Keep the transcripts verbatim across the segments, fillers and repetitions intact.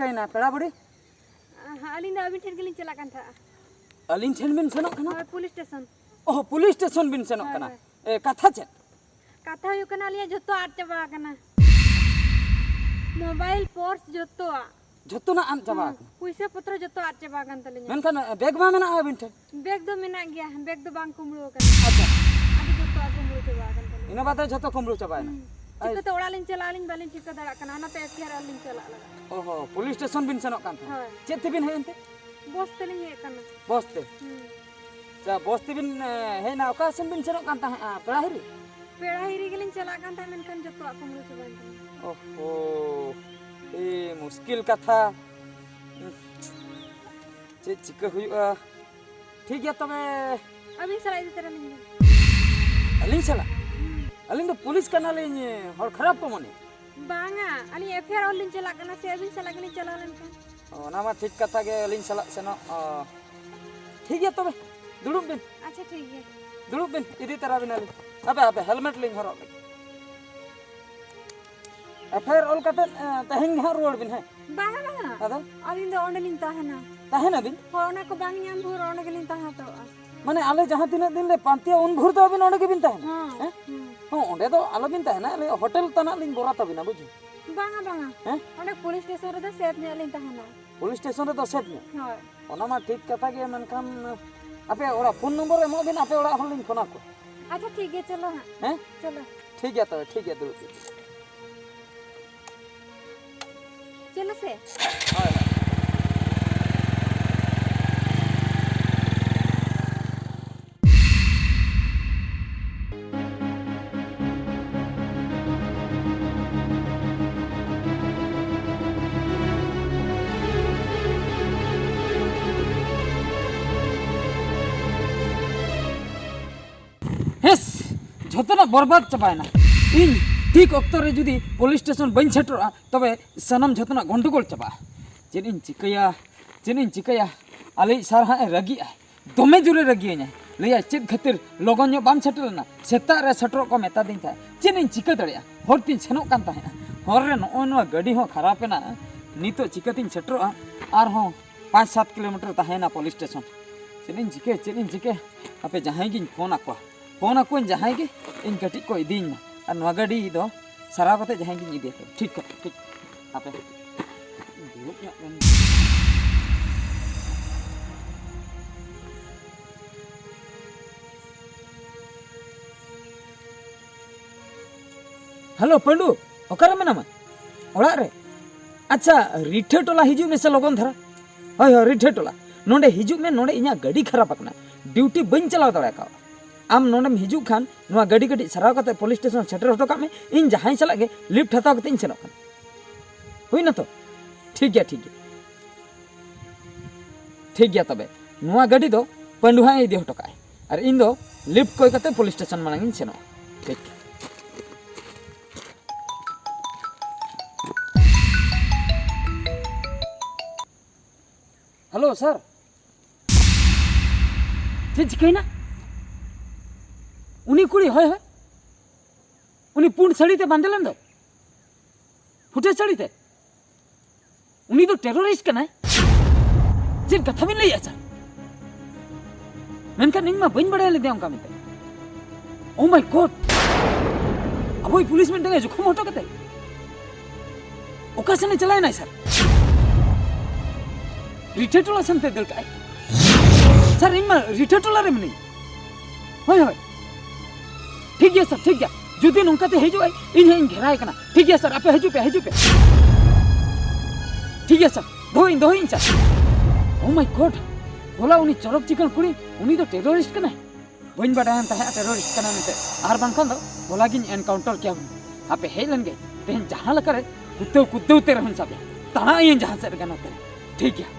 ᱪᱤᱠᱟᱹᱭᱮᱱᱟ ᱯᱮᱲᱟ ᱵᱩᱰᱷᱤ? ᱟᱦᱟ, ᱟᱹᱞᱤᱧ ᱫᱚ ᱟᱹᱵᱤᱱ ᱴᱷᱮᱱ ᱜᱮᱞᱤᱧ ᱪᱟᱞᱟᱜ ᱠᱟᱱ ᱛᱟᱦᱮᱸᱜᱼᱟ᱾ ᱟᱹᱞᱤᱧ ᱴᱷᱮᱱ ᱵᱤᱱ ᱥᱮᱱᱚᱜ ᱠᱟᱱᱟ? ᱦᱳᱭ, ᱯᱩᱞᱤᱥ ᱥᱴᱮᱥᱚᱱ᱾ ᱚᱦ, ᱯᱩᱞᱤᱥ ᱥᱴᱮᱥᱚᱱ ᱵᱤᱱ ᱥᱮᱱᱚᱜ ᱦᱳᱭ, ᱠᱟᱱᱟ? ᱦᱳᱭ᱾ ᱮ, ᱠᱟᱛᱷᱟ ᱪᱮᱫ? ᱠᱟᱛᱷᱟ ᱦᱩᱭᱩᱜ ᱠᱟᱱᱟ, ᱟᱹᱞᱤᱧᱟᱜ ᱡᱷᱚᱛᱚ ᱟᱫ ᱪᱟᱵᱟ ᱟᱠᱟᱱᱟ᱾ ᱢᱳᱵᱟᱭᱤᱞ, ᱯᱚᱨᱥ, ᱡᱷᱚᱛᱚᱣᱟᱜ᱾ ᱡᱷᱚᱛᱚᱱᱟᱜ ᱟᱫ ᱪᱟᱵᱟ ᱦᱩᱸ, ᱟᱠᱟᱱᱟ? ᱯᱩᱭᱥᱟᱹ ᱯᱚᱛᱨᱚ ᱡᱷᱚᱛᱚ ᱟᱫ ᱪᱟᱵᱟ ᱟᱠᱟᱱ ᱛᱟᱹᱞᱤᱧᱟ᱾ ᱢᱮᱱᱠᱷᱟᱱ, ᱮ, ᱵᱮᱜᱽ ᱢᱟ ᱢᱮᱱᱟᱜᱼᱟ ᱟᱹᱵᱤᱱ ᱴᱷᱮᱱ? ᱵᱮᱜᱽ ᱫᱚ ᱢᱮᱱᱟᱜ ᱜᱮᱭᱟ, ᱵᱮᱜᱽ ᱫᱚ ᱵᱟᱝ ᱠᱩᱢᱵᱽᱲᱩ ᱟᱠᱟᱱᱟ᱾ ᱟᱪᱪᱷᱟ᱾ ᱟᱫᱚ ᱡᱷᱚᱛᱚᱣᱟᱜ ᱠᱩᱢᱵᱽᱲᱩ ᱪᱟᱵᱟ ᱟᱠᱟᱱ ᱛᱟᱹᱞᱤᱧᱟ᱾ ᱤᱱᱟᱹ ᱵᱟᱫᱮ ᱡᱷᱚᱛᱚ ᱠᱩᱢᱵᱽᱲᱩ ᱪᱟᱵᱟᱭᱮᱱᱟ? ᱦᱩᱸ᱾ ᱟᱭ- ᱪᱤᱠᱟᱹᱛᱮ ᱚᱲᱟᱜ ᱞᱤᱧ ᱪᱟᱞᱟᱜᱼᱟ, ᱟᱹᱞᱤᱧ ᱵᱟᱹᱞᱤᱧ ᱴᱷᱤᱠᱟᱹ ᱫᱟᱲᱮᱭᱟᱜ ᱠᱟᱱᱟ, ᱚᱱᱟᱛᱮ ᱮᱯᱷ ᱟᱭ ᱟᱨ ᱞᱤᱧ ᱪᱟᱞᱟᱜ ᱞᱟᱜᱟᱜ᱾ ᱚᱦᱚ, ᱯᱩᱞᱤᱥ ᱥᱴᱮᱥᱚᱱ ᱵᱤᱱ ᱥᱮᱱᱚᱜ ᱠᱟᱱ ᱛᱟᱦᱮᱸᱫ? ᱦᱳᱭ᱾ ᱪᱮᱫ ᱛᱮᱵᱤᱱ ᱦᱮᱡ ᱮᱱᱛᱮ? ᱵᱚᱥ ᱛᱮᱞᱤᱧ ᱦᱮᱡ ᱟᱠᱟᱱᱟ᱾ ᱵᱚᱥ ᱛᱮ? ᱦᱩᱸ᱾ ᱟᱪᱪᱷᱟ, ᱵᱚᱥ ᱛᱮᱵᱤᱱ, ᱮ, ᱦᱮᱡ ᱮᱱᱟ, ᱚᱠᱟ ᱥᱮᱱ ᱵᱤᱱ ᱥᱮᱱᱚᱜ ᱠᱟᱱ ᱛᱟᱦᱮᱸᱫᱼᱟ, ᱯᱮᱲᱟ ᱦᱤᱨᱤ? ᱯᱮᱲᱟ ᱦᱤᱨᱤ ᱜᱮᱞᱤᱧ ᱪᱟᱞᱟᱜ ᱠᱟᱱ ᱛᱟᱦᱮᱸᱫ, ᱢᱮᱱᱠᱷᱟᱱ ᱡᱚᱛᱚᱣᱟᱜ ᱠᱩᱢᱵᱽᱲᱩ ᱪᱟᱵᱟᱭᱮᱱ ᱛᱟᱹᱞᱤᱧᱟ᱾ ᱚᱦᱚ, ᱟᱹᱰᱤ ᱢᱩᱥᱠᱤᱞ ᱠᱟᱛᱷᱟ᱾ ᱪᱮᱫ ᱪᱤᱠᱟᱹ ᱦᱩᱭᱩᱜᱼᱟ? ᱴᱷᱤᱠ ᱜᱮᱭᱟ ᱛᱚᱵᱮ᱾ ᱟᱹᱵᱤᱱ ᱥᱟᱞᱟᱜ ᱤᱫᱤ ᱛᱚᱨᱟ ᱞᱤᱧ ᱵᱤᱱ᱾ ᱟᱹᱞᱤᱧ ᱥᱟᱞᱟᱜ? ᱦᱩᱸ᱾ ᱟᱹᱞᱤᱧ ᱫᱚ ᱯᱩᱞᱤᱥ ᱠᱟᱱᱟᱞᱤᱧ, ᱦᱚᱲ ᱠᱷᱟᱨᱟᱯ ᱠᱚ ᱢᱚᱱᱮᱭᱟ᱾ ᱵᱟᱝᱟ, ᱟᱹᱞᱤᱧ ᱮᱯᱷ ᱟᱭ ᱟᱨ ᱚᱞ ᱞᱤᱧ ᱪᱟᱞᱟᱜ ᱠᱟᱱᱟ ᱥᱮ, ᱟᱹᱵᱤᱱ ᱥᱟᱞᱟᱜ ᱜᱮᱞᱤᱧ ᱪᱟᱞᱟᱣ ᱞᱮᱱᱠᱷᱟᱱ᱾ ᱚᱱᱟ ᱢᱟ ᱴᱷᱤᱠ ᱠᱟᱛᱷᱟ ᱜᱮ, ᱟᱹᱞᱤᱧ ᱥᱟᱞᱟᱜ ᱥᱮᱱᱚᱜ, ᱚ, ᱴᱷᱤᱠ ᱜᱮᱭᱟ ᱛᱚᱵᱮ, ᱫᱩᱲᱩᱵ ᱵᱤᱱ᱾ ᱟᱪᱪᱷᱟ, ᱴᱷᱤᱠ ᱜᱮᱭᱟ᱾ ᱫᱩᱲᱩᱵ ᱵᱤᱱ, ᱤᱫᱤ ᱛᱟᱨᱟ ᱵᱤᱱᱟᱞᱤᱧ᱾ ᱦᱟᱯᱮ, ᱦᱟᱯᱮ, ᱦᱮᱞᱢᱮᱴ ᱞᱤᱧ ᱦᱚᱨᱚᱜ ᱞᱮᱜᱮ᱾ ᱮᱯᱷ ᱟᱭ ᱟᱨ ᱚᱞ ᱠᱟᱛᱮᱫ, ᱮ, ᱛᱮᱦᱮᱧ ᱜᱮ ᱦᱟᱸᱜ ᱨᱩᱣᱟᱹᱲ ᱵᱤᱱ, ᱦᱮᱸ? ᱵᱟᱝᱟ, ᱵᱟᱝᱟ᱾ ᱟᱫᱚ? ᱟᱹᱞᱤᱧ ᱫᱚ ᱚᱸᱰᱮ ᱞᱤᱧ ᱛᱟᱦᱮᱱᱟ᱾ ᱛᱟᱦᱮᱱᱟᱵᱤᱱ? ᱦᱳᱭ, ᱚᱱᱟ ᱠᱚ ᱵᱟᱝ ᱧᱟᱢ ᱵᱷᱳᱨ ᱚᱸᱰᱮ ᱜᱮᱞᱤᱧ ᱛᱟᱦᱮᱸ ᱦᱟᱛᱟᱲᱚᱜᱼᱟ᱾ ᱢᱟᱱᱮ, ᱟᱞᱮ ᱡᱟᱦᱟᱸ ᱛᱤᱱᱟᱹᱜ ᱫᱤᱱ ᱞᱮ ᱯᱟᱱᱛᱮᱭᱟ, ᱩᱱ ᱵᱷᱳᱨ ᱫᱚ ᱟᱹᱵᱤᱱ ᱚᱸᱰᱮ ᱜᱮᱵᱤᱱ ᱛᱟᱦᱮᱱᱟ? ᱦᱮᱸ, ᱦᱮᱸ? ᱦᱮᱸ᱾ ᱦᱚᱸ, ᱚᱸᱰᱮ ᱫᱚ ᱟᱞᱚᱵᱤᱱ ᱛᱟᱦᱮᱱᱟ, ᱟᱞᱮ ᱦᱳᱴᱮᱞ ᱛᱟᱱᱟᱜ ᱞᱤᱧ ᱵᱚᱨᱟᱫ ᱛᱟᱹᱵᱤᱱᱟ, ᱵᱩᱡᱷᱟᱹᱣ? ᱵᱟᱝᱟ, ᱵᱟᱝᱟ᱾ ᱦᱮᱸ? ᱚᱸᱰᱮ ᱯᱩᱞᱤᱥ ᱥᱴᱮᱥᱚᱱ ᱨᱮᱫᱚ ᱥᱮᱯ ᱧᱚᱜ ᱞᱤᱧ ᱛᱟᱦᱮᱱᱟ᱾ ᱯᱩᱞᱤᱥ ᱥᱴᱮᱥᱚᱱ ᱨᱮᱫᱚ ᱥᱮᱯ ᱧᱚᱜ? ᱦᱳᱭ᱾ ᱚᱱᱟ ᱢᱟ ᱴᱷᱤᱠ ᱠᱟᱛᱷᱟ ᱜᱮ, ᱢᱮᱱᱠᱷᱟᱱ ᱟᱯᱮ ᱚᱲᱟᱜ ᱯᱷᱳᱱ ᱱᱚᱢᱵᱚᱨ ᱮᱢᱚᱜ ᱵᱤᱱ, ᱟᱯᱮ ᱚᱲᱟᱜ ᱦᱚᱲ ᱞᱤᱧ ᱯᱷᱳᱱ ᱟᱠᱚᱣᱟ᱾ ᱟᱪᱪᱷᱟ, ᱴᱷᱤᱠ ᱜᱮᱭᱟ, ᱪᱚᱞᱚ ᱦᱟᱸᱜ᱾ ᱦᱮᱸ? ᱪᱚᱞᱚ᱾ ᱴᱷᱤᱠ ᱜᱮᱭᱟ ᱛᱚᱵᱮ, ᱴᱷᱤᱠ ᱜᱮᱭᱟ, ᱫᱩᱲᱩᱵ ᱵᱤᱱ᱾ ᱪᱚᱞᱚ ᱥᱮ᱾ ᱦᱳᱭ, ᱦᱳᱭ᱾ ᱦᱮᱥ, ᱡᱷᱚᱛᱚᱱᱟᱜ ᱵᱚᱨᱵᱟᱫ ᱪᱟᱵᱟᱭᱮᱱᱟ᱾ ᱤᱧ ᱴᱷᱤᱠ ᱚᱠᱛᱚ ᱨᱮ ᱡᱩᱫᱤ ᱯᱩᱞᱤᱥ ᱥᱴᱮᱥᱚᱱ ᱵᱟᱹᱧ ᱥᱮᱴᱮᱨᱚᱜᱼᱟ, ᱛᱚᱵᱮ ᱥᱟᱱᱟᱢ ᱡᱷᱚᱛᱚᱱᱟᱜ ᱜᱚᱱᱰᱚᱜᱳᱞ ᱪᱟᱵᱟᱜᱼᱟ᱾ ᱪᱮᱫ ᱤᱧ ᱪᱤᱠᱟᱹᱭᱟ, ᱪᱮᱫ ᱤᱧ ᱪᱤᱠᱟᱹᱭᱟ? ᱟᱞᱮᱭᱤᱡ ᱥᱟᱨ ᱦᱟᱸᱜ ᱮ ᱨᱟᱹᱜᱤᱜᱼᱟ, ᱫᱚᱢᱮ ᱡᱳᱨᱮ ᱨᱟᱹᱜᱤᱭᱟᱹᱧᱟ᱾ ᱞᱟᱹᱭᱟᱭ, "ᱪᱮᱫ ᱠᱷᱟᱹᱛᱤᱨ ᱞᱚᱜᱚᱱ ᱧᱚᱜ ᱵᱟᱢ ᱥᱮᱴᱮᱨ ᱞᱮᱱᱟ? ᱥᱮᱛᱟᱜ ᱨᱮ ᱥᱮᱴᱮᱨᱚᱜ ᱠᱚ ᱢᱮᱛᱟ ᱫᱤᱧ ᱛᱟᱦᱮᱸᱫ᱾ ᱪᱮᱫ ᱤᱧ ᱪᱤᱠᱟᱹ ᱫᱟᱲᱮᱭᱟᱜᱼᱟ? ᱦᱚᱨ ᱛᱤᱧ ᱥᱮᱱᱚᱜ ᱠᱟᱱ ᱛᱟᱦᱮᱸᱫᱼᱟ, ᱦᱚᱨ ᱨᱮ ᱱᱚᱜᱼᱚᱭ ᱱᱚᱣᱟ ᱜᱟᱹᱰᱤ ᱦᱚᱸ ᱠᱷᱟᱨᱟᱯ ᱮᱱᱟ, ᱱᱤᱛᱚᱜ ᱪᱤᱠᱟᱹᱛᱤᱧ ᱥᱮᱴᱮᱨᱚᱜᱼᱟ? ᱟᱨᱦᱚᱸ ᱯᱟᱸᱪ ᱥᱟᱛ ᱠᱤᱞᱳᱢᱤᱴᱟᱨ ᱛᱟᱦᱮᱸᱭᱮᱱᱟ ᱯᱩᱞᱤᱥ ᱥᱴᱮᱥᱚᱱ᱾ ᱪᱮᱫ ᱤᱧ ᱪᱤᱠᱟᱹᱭᱟ, ᱪᱮᱫ ᱤᱧ ᱪᱤᱠᱟᱹᱭᱟ? ᱦᱟᱯᱮ, ᱡᱟᱦᱟᱸᱭ ᱜᱤᱧ ᱯᱷᱳᱱ ᱟᱠᱚᱣᱟ, ᱯᱷᱳᱱ ᱟᱠᱚᱣᱟᱹᱧ ᱡᱟᱦᱟᱸᱭ ᱜᱮ, ᱤᱧ ᱠᱟᱹᱴᱤᱡ ᱠᱚ ᱤᱫᱤᱭᱤᱧ ᱢᱟ᱾ ᱟᱨ ᱱᱚᱣᱟ ᱜᱟᱹᱰᱤ ᱫᱚ ᱥᱟᱨᱟᱣ ᱠᱟᱛᱮ ᱡᱟᱦᱟᱸᱭ ᱜᱤᱧ ᱤᱫᱤᱭᱟ᱾ ᱴᱷᱤᱠ ᱠᱚ, ᱴᱷᱤᱠ᱾ ᱦᱟᱯᱮ, ᱫᱩᱲᱩᱵ ᱧᱚᱜ ᱞᱮᱱ᱾ ᱦᱮᱞᱳ ᱯᱟᱹᱰᱩ, ᱚᱠᱟᱨᱮ ᱢᱮᱱᱟᱢᱟ? ᱚᱲᱟᱜ ᱨᱮ? ᱟᱪᱪᱷᱟ, ᱨᱤᱴᱷᱟᱹ ᱴᱚᱞᱟ ᱦᱤᱡᱩᱜ ᱢᱮᱥᱮ ᱞᱚᱜᱚᱱ ᱫᱷᱟᱨᱟ᱾ ᱦᱳᱭ, ᱦᱳᱭ, ᱨᱤᱴᱷᱟᱹ ᱴᱚᱞᱟ᱾ ᱱᱚᱸᱰᱮ ᱦᱤᱡᱩᱜ ᱢᱮ, ᱱᱚᱸᱰᱮ ᱤᱧᱟᱹᱜ ᱜᱟᱹᱰᱤ ᱠᱷᱟᱨᱟᱯ ᱟᱠᱟᱱᱟ, ᱰᱤᱭᱩᱴᱤ ᱵᱟᱹᱧ ᱪᱟᱞᱟᱣ ᱫᱟᱲᱮ ᱠᱟᱣᱟ᱾ ᱟᱢ ᱱᱚᱸᱰᱮᱢ ᱦᱤᱡᱩᱜ ᱠᱷᱟᱱ ᱱᱚᱣᱟ ᱜᱟᱹᱰᱤ ᱠᱟᱹᱴᱤᱡ ᱥᱟᱨᱟᱣ ᱠᱟᱛᱮ ᱯᱩᱞᱤᱥ ᱥᱴᱮᱥᱚᱱ ᱥᱮᱴᱮᱨ ᱦᱚᱴᱚ ᱠᱟᱜ ᱢᱮ, ᱤᱧ ᱡᱟᱦᱟᱸᱭ ᱥᱟᱞᱟᱜ ᱜᱮ ᱞᱤᱯᱷᱴ ᱦᱟᱛᱟᱣ ᱠᱟᱛᱮ ᱤᱧ ᱥᱮᱱᱚᱜ ᱠᱟᱱᱟ᱾ ᱦᱩᱭᱱᱟ ᱛᱚ? ᱴᱷᱤᱠ ᱜᱮᱭᱟ, ᱴᱷᱤᱠ ᱜᱮᱭᱟ᱾ ᱴᱷᱤᱠ ᱜᱮᱭᱟ, ᱛᱚᱵᱮ ᱱᱚᱣᱟ ᱜᱟᱹᱰᱤ ᱫᱚ ᱯᱟᱹᱰᱩ ᱦᱟᱸᱜ ᱮ ᱤᱫᱤ ᱦᱚᱴᱚ ᱠᱟᱜᱼᱟᱭ, ᱟᱨ ᱤᱧ ᱫᱚ ᱞᱤᱯᱷᱴ ᱠᱚᱭ ᱠᱟᱛᱮ ᱯᱩᱞᱤᱥ ᱥᱴᱮᱥᱚᱱ ᱢᱟᱲᱟᱝ ᱤᱧ ᱥᱮᱱᱚᱜᱼᱟ᱾ ᱴᱷᱤᱠ᱾ ᱦᱮᱞᱳ ᱥᱟᱨ, ᱪᱮᱫ ᱪᱤᱠᱟᱹᱭᱮᱱᱟ? ᱩᱱᱤ ᱠᱩᱲᱤ, ᱦᱳᱭ, ᱦᱳᱭ, ᱩᱱᱤ ᱯᱩᱸᱰ ᱥᱟᱹᱲᱤ ᱛᱮ ᱵᱟᱸᱫᱮ ᱞᱮᱱ ᱫᱚ, ᱯᱷᱩᱴᱟᱹ ᱥᱟᱹᱲᱤ ᱛᱮ, ᱩᱱᱤ ᱫᱚ ᱴᱮᱨᱚᱨᱤᱥᱴ ᱠᱟᱱᱟᱭ᱾ ᱪᱮᱫ ᱠᱟᱛᱷᱟ ᱵᱤᱱ ᱞᱟᱹᱭᱮᱫᱼᱟ ᱥᱟᱨ? ᱢᱮᱱᱠᱷᱟᱱ ᱤᱧ ᱢᱟ ᱵᱟᱹᱧ ᱵᱟᱲᱟᱭ ᱞᱮᱫᱮᱭᱟ ᱚᱱᱠᱟ ᱢᱮᱱᱛᱮ᱾ ᱳ ᱢᱟᱭ ᱜᱚᱰ! ᱟᱵᱚᱭᱤᱡ ᱯᱩᱞᱤᱥ ᱢᱤᱫᱴᱟᱝ ᱮ ᱡᱚᱠᱷᱚᱢ ᱦᱚᱴᱚ ᱠᱟᱛᱮ ᱚᱠᱟ ᱥᱮᱱᱮ ᱪᱟᱞᱟᱣᱮᱱᱟᱭ ᱥᱟᱨ? ᱨᱤᱴᱷᱟᱹ ᱴᱚᱞᱟ ᱥᱮᱱ ᱛᱮ ᱫᱟᱹᱲ ᱠᱟᱜᱼᱟᱭ᱾ ᱥᱟᱨ, ᱤᱧ ᱢᱟ ᱨᱤᱴᱷᱟᱹ ᱴᱚᱞᱟ ᱨᱮ ᱢᱤᱱᱟᱹᱧ᱾ ᱦᱳᱭ, ᱦᱳᱭ᱾ ᱴᱷᱤᱠ ᱜᱮᱭᱟ ᱥᱟᱨ, ᱴᱷᱤᱠ ᱜᱮᱭᱟ᱾ ᱡᱩᱫᱤ ᱱᱚᱝᱠᱟᱛᱮ ᱦᱤᱡᱩᱜ ᱟᱭ, ᱤᱧ ᱦᱟᱸᱜ ᱤᱧ ᱜᱷᱮᱨᱟᱭ ᱠᱟᱱᱟ᱾ ᱴᱷᱤᱠ ᱜᱮᱭᱟ ᱥᱟᱨ, ᱟᱯᱮ ᱦᱤᱡᱩᱜ ᱯᱮ, ᱦᱤᱡᱩᱜ ᱯᱮ᱾ ᱴᱷᱤᱠ ᱜᱮᱭᱟ ᱥᱟᱨ, ᱫᱚᱦᱚᱭᱤᱧ, ᱫᱚᱦᱚᱭᱤᱧ ᱥᱟᱨ᱾ ᱳ ᱢᱟᱭ ᱜᱚᱰ, ᱦᱚᱞᱟ ᱩᱱᱤ ᱪᱚᱨᱚᱠ ᱪᱤᱠᱟᱹᱲ ᱠᱩᱲᱤ, ᱩᱱᱤ ᱫᱚ ᱴᱮᱨᱚᱨᱤᱥᱴ ᱠᱟᱱᱟᱭ᱾ ᱵᱟᱹᱧ ᱵᱟᱰᱟᱭᱟᱱ ᱛᱟᱦᱮᱸᱫ ᱴᱮᱨᱚᱨᱤᱥᱴ ᱠᱟᱱᱟᱭ ᱢᱮᱱᱛᱮ, ᱟᱨ ᱵᱟᱝᱠᱷᱟᱱ ᱫᱚ ᱦᱚᱞᱟ ᱜᱤᱧ ᱮᱱᱠᱟᱣᱩᱱᱴᱟᱨ ᱠᱮᱭᱟ ᱦᱩᱱᱟᱹᱝ᱾ ᱦᱟᱯᱮ ᱦᱮᱡ ᱞᱮᱱ ᱜᱮ, ᱛᱮᱦᱮᱧ ᱡᱟᱦᱟᱸ ᱞᱮᱠᱟᱨᱮ ᱠᱩᱫᱟᱹᱣ ᱠᱩᱫᱟᱹᱣ ᱛᱮ ᱨᱮᱦᱚᱸᱧ ᱥᱟᱵᱮᱭᱟ᱾ ᱛᱟᱲᱟᱜ ᱤᱧ ᱡᱟᱦᱟᱸ ᱥᱮᱫ ᱨᱮᱜᱮ ᱱᱚᱛᱮ ᱨᱮ᱾ ᱴᱷᱤᱠ ᱜᱮᱭᱟ᱾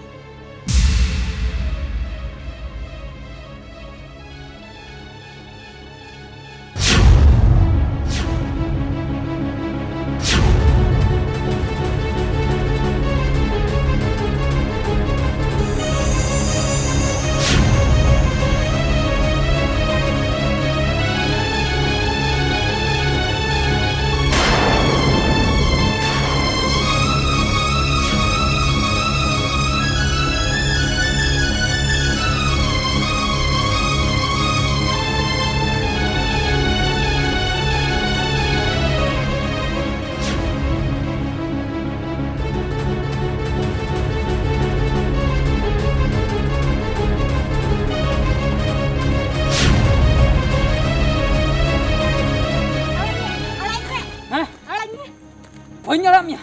ᱵᱟᱹᱧ ᱟᱲᱟᱜ ᱢᱮᱭᱟ,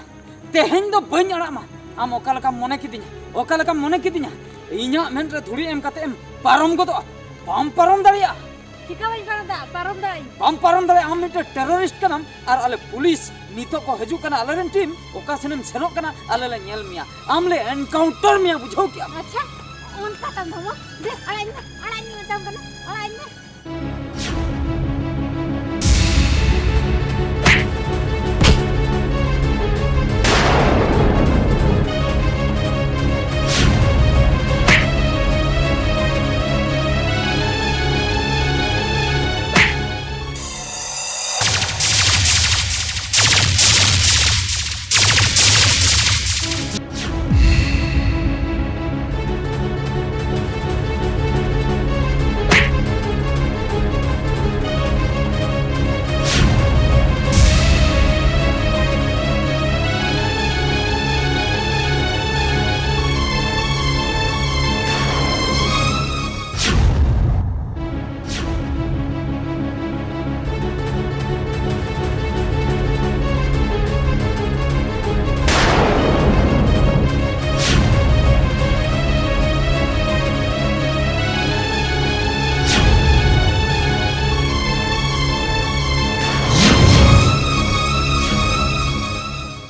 ᱛᱮᱦᱮᱧ ᱫᱚ ᱵᱟᱹᱧ ᱟᱲᱟᱜ ᱢᱟ᱾ ᱟᱢ ᱚᱠᱟ ᱞᱮᱠᱟᱢ ᱢᱚᱱᱮ ᱠᱤᱫᱤᱧᱟ, ᱚᱠᱟ ᱞᱮᱠᱟᱢ ᱢᱚᱱᱮ ᱠᱤᱫᱤᱧᱟ, ᱤᱧᱟᱹᱜ ᱢᱮᱫ ᱨᱮ ᱫᱷᱩᱲᱤ ᱮᱢ ᱠᱟᱛᱮ ᱮᱢ ᱯᱟᱨᱚᱢ ᱜᱚᱫᱚᱜᱼᱟ? ᱵᱟᱢ ᱯᱟᱨᱚᱢ ᱫᱟᱲᱮᱭᱟᱜᱼᱟ᱾ ᱪᱤᱠᱟ ᱵᱟᱹᱧ ᱯᱟᱨᱚᱢ ᱫᱟ? ᱯᱟᱨᱚᱢ ᱫᱟᱹᱧ᱾ ᱵᱟᱢ ᱯᱟᱨᱚᱢ ᱫᱟᱲᱮᱭᱟᱜᱼᱟ, ᱟᱢ ᱢᱤᱫᱴᱮᱱ terrorist ᱠᱟᱱᱟᱢ᱾ ᱟᱨ ᱟᱞᱮ ᱯᱩᱞᱤᱥ ᱱᱤᱛᱚᱜ ᱠᱚ ᱦᱤᱡᱩᱜ ᱠᱟᱱᱟ, ᱟᱞᱮᱨᱮᱱ ᱴᱤᱢ᱾ ᱚᱠᱟ ᱥᱮᱱᱮᱢ ᱥᱮᱱᱚᱜ ᱠᱟᱱᱟ, ᱟᱞᱮ ᱞᱮ ᱧᱮᱞ ᱢᱮᱭᱟ, ᱟᱢ ᱞᱮ encounter ᱢᱮᱭᱟ, ᱵᱩᱡᱷᱟᱹᱣ ᱠᱮᱜᱼᱟᱢ? ᱟᱪᱪᱷᱟ, ᱚᱱᱠᱟ ᱛᱟᱢ ᱫᱷᱚᱢᱚᱠ? ᱵᱮᱥ, ᱟᱲᱟᱜ ᱤᱧ ᱢᱮ, ᱟᱲᱟᱜ ᱤᱧ ᱢᱮ, ᱢᱮᱛᱟᱢ ᱠᱟᱱᱟ, ᱟᱲᱟᱜ ᱤᱧ ᱢᱮ᱾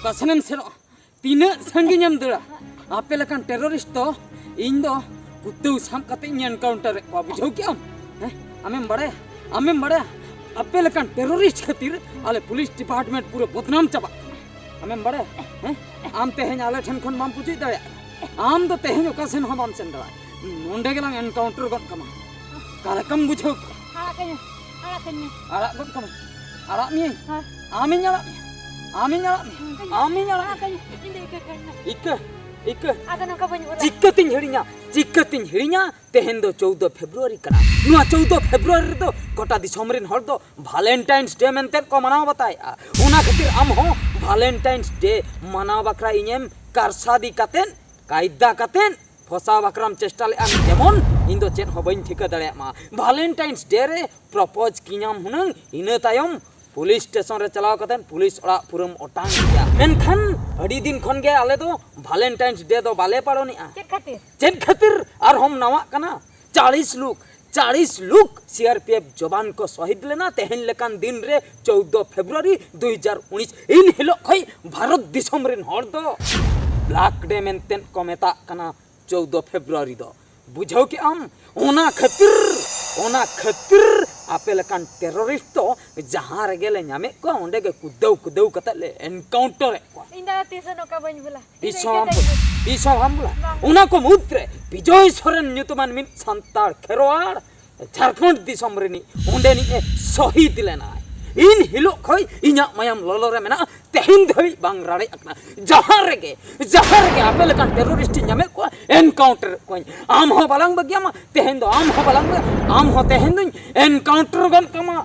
ᱚᱠᱟ ᱥᱮᱱᱮᱢ ᱥᱮᱱᱚᱜᱼᱟ? ᱛᱤᱱᱟᱹᱜ ᱥᱟᱺᱜᱤᱧᱮᱢ ᱫᱟᱹᱲᱟ? ᱟᱯᱮ ᱞᱮᱠᱟᱱ terrorist ᱫᱚ ᱤᱧ ᱫᱚ ᱠᱩᱛᱟᱹᱣ ᱥᱟᱵ ᱠᱟᱛᱮ ᱤᱧ encounter ᱮᱫ ᱠᱚᱣᱟ, ᱵᱩᱡᱷᱟᱹᱣ ᱠᱮᱜᱼᱟᱢ? ᱦᱮᱸ, ᱟᱢᱮᱢ ᱵᱟᱲᱟᱭᱟ, ᱟᱢᱮᱢ ᱵᱟᱲᱟᱭᱟ, ᱟᱯᱮ ᱞᱮᱠᱟᱱ terrorist ᱠᱷᱟᱹᱛᱤᱨ ᱟᱞᱮ ᱯᱩᱞᱤᱥ department ᱯᱩᱨᱟᱹ ᱵᱚᱫᱱᱟᱢ ᱪᱟᱵᱟᱜ ᱠᱟᱱᱟ᱾ ᱟᱢᱮᱢ ᱵᱟᱲᱟᱭᱟ? ᱦᱮᱸ, ᱟᱢ ᱛᱮᱦᱮᱧ ᱟᱞᱮ ᱴᱷᱮᱱ ᱠᱷᱚᱱ ᱵᱟᱢ ᱯᱩᱪᱩᱡ ᱫᱟᱲᱮᱭᱟᱜ ᱠᱟᱱᱟ᱾ ᱟᱢ ᱫᱚ ᱛᱮᱦᱮᱧ ᱚᱠᱟ ᱥᱮᱱ ᱦᱚᱸ ᱵᱟᱢ ᱥᱮᱱ ᱫᱟᱲᱮᱭᱟᱜᱼᱟ᱾ ᱱᱚᱸᱰᱮ ᱜᱮᱞᱟᱝ encounter ᱜᱚᱫ ᱠᱟᱢᱟ᱾ ᱚᱠᱟ ᱞᱮᱠᱟᱢ ᱵᱩᱡᱷᱟᱹᱣ ᱠᱮᱜᱼᱟ? ᱟᱲᱟᱜ ᱠᱟᱹᱧ ᱢᱮ, ᱟᱲᱟᱜ ᱠᱟᱹᱧ ᱢᱮ᱾ ᱟᱲᱟᱜ ᱜᱚᱫ ᱠᱟᱢᱟᱹᱧ, ᱟᱲᱟᱜ ᱢᱤᱭᱟᱹᱧ᱾ ᱦᱮᱸ᱾ ᱟᱢᱤᱧ ᱟᱲᱟᱜ ᱢᱮᱭᱟ, ᱟᱢᱤᱧ ᱟᱲᱟᱜ ᱢᱮᱭᱟ, ᱦᱮᱸ, ᱠᱟᱹᱧ ᱟᱢᱤᱧ ᱟᱲᱟᱜ ᱟᱲᱟᱜ ᱢᱮᱭᱟ᱾ ᱠᱟᱹᱧ ᱢᱮ, ᱤᱧ ᱫᱚ ᱤᱠᱟᱹ ᱠᱟᱹᱧ ᱢᱮ᱾ ᱤᱠᱟᱹ, ᱤᱠᱟᱹ᱾ ᱟᱫᱚ ᱱᱚᱝᱠᱟ ᱵᱟᱹᱧ ᱚᱞᱟ᱾ ᱪᱤᱠᱟᱹᱛᱤᱧ ᱦᱤᱲᱤᱧᱟ, ᱪᱤᱠᱟᱹᱛᱤᱧ ᱦᱤᱲᱤᱧᱟ? ᱛᱮᱦᱮᱧ ᱫᱚ ᱪᱳᱣᱫᱚ ᱯᱷᱮᱵᱽᱨᱩᱣᱟᱨᱤ ᱠᱟᱱᱟ᱾ ᱱᱚᱣᱟ ᱪᱳᱣᱫᱚ ᱯᱷᱮᱵᱽᱨᱩᱣᱟᱨᱤ ᱨᱮᱫᱚ ᱜᱚᱴᱟ ᱫᱤᱥᱚᱢ ᱨᱮᱱ ᱦᱚᱲ ᱫᱚ Valentine's Day ᱢᱮᱱᱛᱮ ᱠᱚ ᱢᱟᱱᱟᱣ ᱵᱟᱛᱟᱣᱮᱫᱼᱟ᱾ ᱚᱱᱟ ᱠᱷᱟᱹᱛᱤᱨ ᱟᱢ ᱦᱚᱸ Valentine's Day ᱢᱟᱱᱟᱣ ᱵᱟᱠᱷᱨᱟ ᱤᱧᱮᱢ ᱠᱟᱨᱥᱟᱫᱤ ᱠᱟᱛᱮᱫ, ᱠᱟᱭᱫᱟ ᱠᱟᱛᱮᱫ, ᱯᱷᱚᱥᱟᱣ ᱵᱟᱠᱷᱨᱟᱢ ᱪᱮᱥᱴᱟ ᱞᱮᱫᱼᱟ᱾ ᱡᱮᱢᱚᱱ ᱤᱧ ᱫᱚ ᱪᱮᱫ ᱦᱚᱸ ᱵᱟᱹᱧ ᱴᱷᱤᱠᱟᱹ ᱫᱟᱲᱮᱭᱟᱜ ᱢᱟ᱾ Valentine's Day ᱨᱮ propose ᱠᱤᱧᱟᱢ ᱦᱩᱱᱟᱹᱝ, ᱤᱱᱟᱹ ᱛᱟᱭᱚᱢ ᱯᱩᱞᱤᱥ ᱥᱴᱮᱥᱚᱱ ᱨᱮ ᱪᱟᱞᱟᱣ ᱠᱟᱛᱮ ᱯᱩᱞᱤᱥ ᱚᱲᱟᱜ ᱯᱩᱨᱟᱹᱢ ᱚᱴᱟᱝ ᱜᱮᱭᱟ᱾ ᱢᱮᱱᱠᱷᱟᱱ ᱟᱹᱰᱤ ᱫᱤᱱ ᱠᱷᱚᱱ ᱜᱮ ᱟᱞᱮ ᱫᱚ ᱵᱷᱟᱞᱮᱱᱴᱟᱭᱤᱱᱥ ᱰᱮ ᱫᱚ ᱵᱟᱞᱮ ᱯᱟᱞᱚᱱᱮᱜᱼᱟ᱾ ᱪᱮᱫ ᱠᱷᱟᱹᱛᱤᱨ? ᱪᱮᱫ ᱠᱷᱟᱹᱛᱤᱨ ᱟᱨᱦᱚᱸᱢ ᱱᱟᱣᱟᱜ ᱠᱟᱱᱟ? ᱪᱟᱞᱤᱥ ᱞᱩᱠ, ᱪᱟᱞᱤᱥ ᱞᱩᱠ ᱥᱤ ᱟᱨ ᱯᱤ ᱮᱯᱷ ᱡᱚᱵᱟᱱ ᱠᱚ ᱥᱚᱦᱤᱫ ᱞᱮᱱᱟ ᱛᱮᱦᱮᱧ ᱞᱮᱠᱟᱱ ᱫᱤᱱ ᱨᱮ, ᱪᱳᱫᱫᱳ ᱯᱷᱮᱵᱽᱨᱩᱣᱟᱨᱤ ᱫᱩ ᱦᱟᱡᱟᱨ ᱩᱱᱤᱥ᱾ ᱤᱱ ᱦᱤᱞᱳᱜ ᱠᱷᱚᱱ ᱵᱷᱟᱨᱚᱛ ᱫᱤᱥᱚᱢ ᱨᱮᱱ ᱦᱚᱲ ᱫᱚ ᱵᱞᱟᱠ ᱰᱮ ᱢᱮᱱᱛᱮ ᱠᱚ ᱢᱮᱛᱟᱜ ᱠᱟᱱᱟ ᱪᱳᱫᱫᱳ ᱯᱷᱮᱵᱽᱨᱩᱣᱟᱨᱤ ᱫᱚ᱾ ᱵᱩᱡᱷᱟᱹᱣ ᱠᱮᱜ ᱟᱢ? ᱚᱱᱟ ᱠᱷᱟᱹᱛᱤᱨ, ᱚᱱᱟ ᱠᱷᱟᱹᱛᱤᱨ ᱟᱯᱮ ᱞᱮᱠᱟᱱ ᱴᱮᱨᱚᱨᱤᱥᱴ ᱫᱚ ᱡᱟᱦᱟᱸ ᱨᱮᱜᱮ ᱞᱮ ᱧᱟᱢᱮᱫ ᱠᱚᱣᱟ, ᱚᱸᱰᱮ ᱜᱮ ᱠᱩᱫᱟᱹᱣ ᱠᱩᱫᱟᱹᱣ ᱠᱟᱛᱮ ᱞᱮ ᱮᱱᱠᱟᱣᱩᱱᱴᱟᱨᱮᱫ ᱠᱚᱣᱟ᱾ ᱤᱧ ᱫᱚ ᱛᱤᱥ ᱦᱚᱸ ᱱᱚᱝᱠᱟ ᱵᱟᱹᱧ ᱵᱷᱩᱞᱟ᱾ ᱛᱤᱥ ᱦᱚᱸ ᱵᱟᱢ ᱵᱷᱩᱞᱟ᱾ ᱵᱟᱝ᱾ ᱚᱱᱟ ᱠᱚ ᱢᱩᱫᱽᱨᱮ ᱵᱤᱡᱚᱭ ᱥᱚᱨᱮᱱ ᱧᱩᱛᱩᱢᱟᱱ ᱢᱤᱫ ᱥᱟᱱᱛᱟᱲ ᱠᱷᱮᱨᱣᱟᱲ ᱡᱷᱟᱲᱠᱷᱚᱸᱰ ᱫᱤᱥᱚᱢ ᱨᱤᱱᱤᱡ ᱚᱸᱰᱮᱱᱤᱡ ᱮ ᱥᱚᱦᱤᱫ ᱞᱮᱱᱟᱭ᱾ ᱤᱱ ᱦᱤᱞᱳᱜ ᱠᱷᱚᱱ ᱤᱧᱟᱜ ᱢᱟᱭᱟᱢ ᱞᱚᱞᱚ ᱨᱮ ᱢᱮᱱᱟᱜᱼᱟ, ᱛᱮᱦᱮᱧ ᱫᱷᱟᱹᱵᱤᱡ ᱵᱟᱝ ᱨᱟᱲᱮᱡ ᱟᱠᱟᱱᱟ᱾ ᱡᱟᱦᱟᱸ ᱨᱮᱜᱮ, ᱡᱟᱦᱟᱸ ᱨᱮᱜᱮ ᱟᱯᱮ ᱞᱮᱠᱟᱱ ᱴᱮᱨᱚᱨᱤᱥᱴ ᱤᱧ ᱧᱟᱢᱮᱫ ᱠᱚᱣᱟ, ᱮᱱᱠᱟᱣᱩᱱᱴᱟᱨᱮᱫ ᱠᱚᱣᱟᱧ᱾ ᱟᱢ ᱦᱚᱸ ᱵᱟᱞᱟᱝ ᱵᱟᱹᱜᱤᱭᱟᱢᱟ, ᱛᱮᱦᱮᱧ ᱫᱚ ᱟᱢ ᱦᱚᱸ ᱵᱟᱞᱟᱝ ᱵᱟᱹᱜᱤ-, ᱟᱢ ᱦᱚᱸ ᱛᱮᱦᱮᱧ ᱫᱚᱧ ᱮᱱᱠᱟᱣᱩᱱᱴᱟᱨ ᱜᱚᱫ ᱠᱟᱢᱟ᱾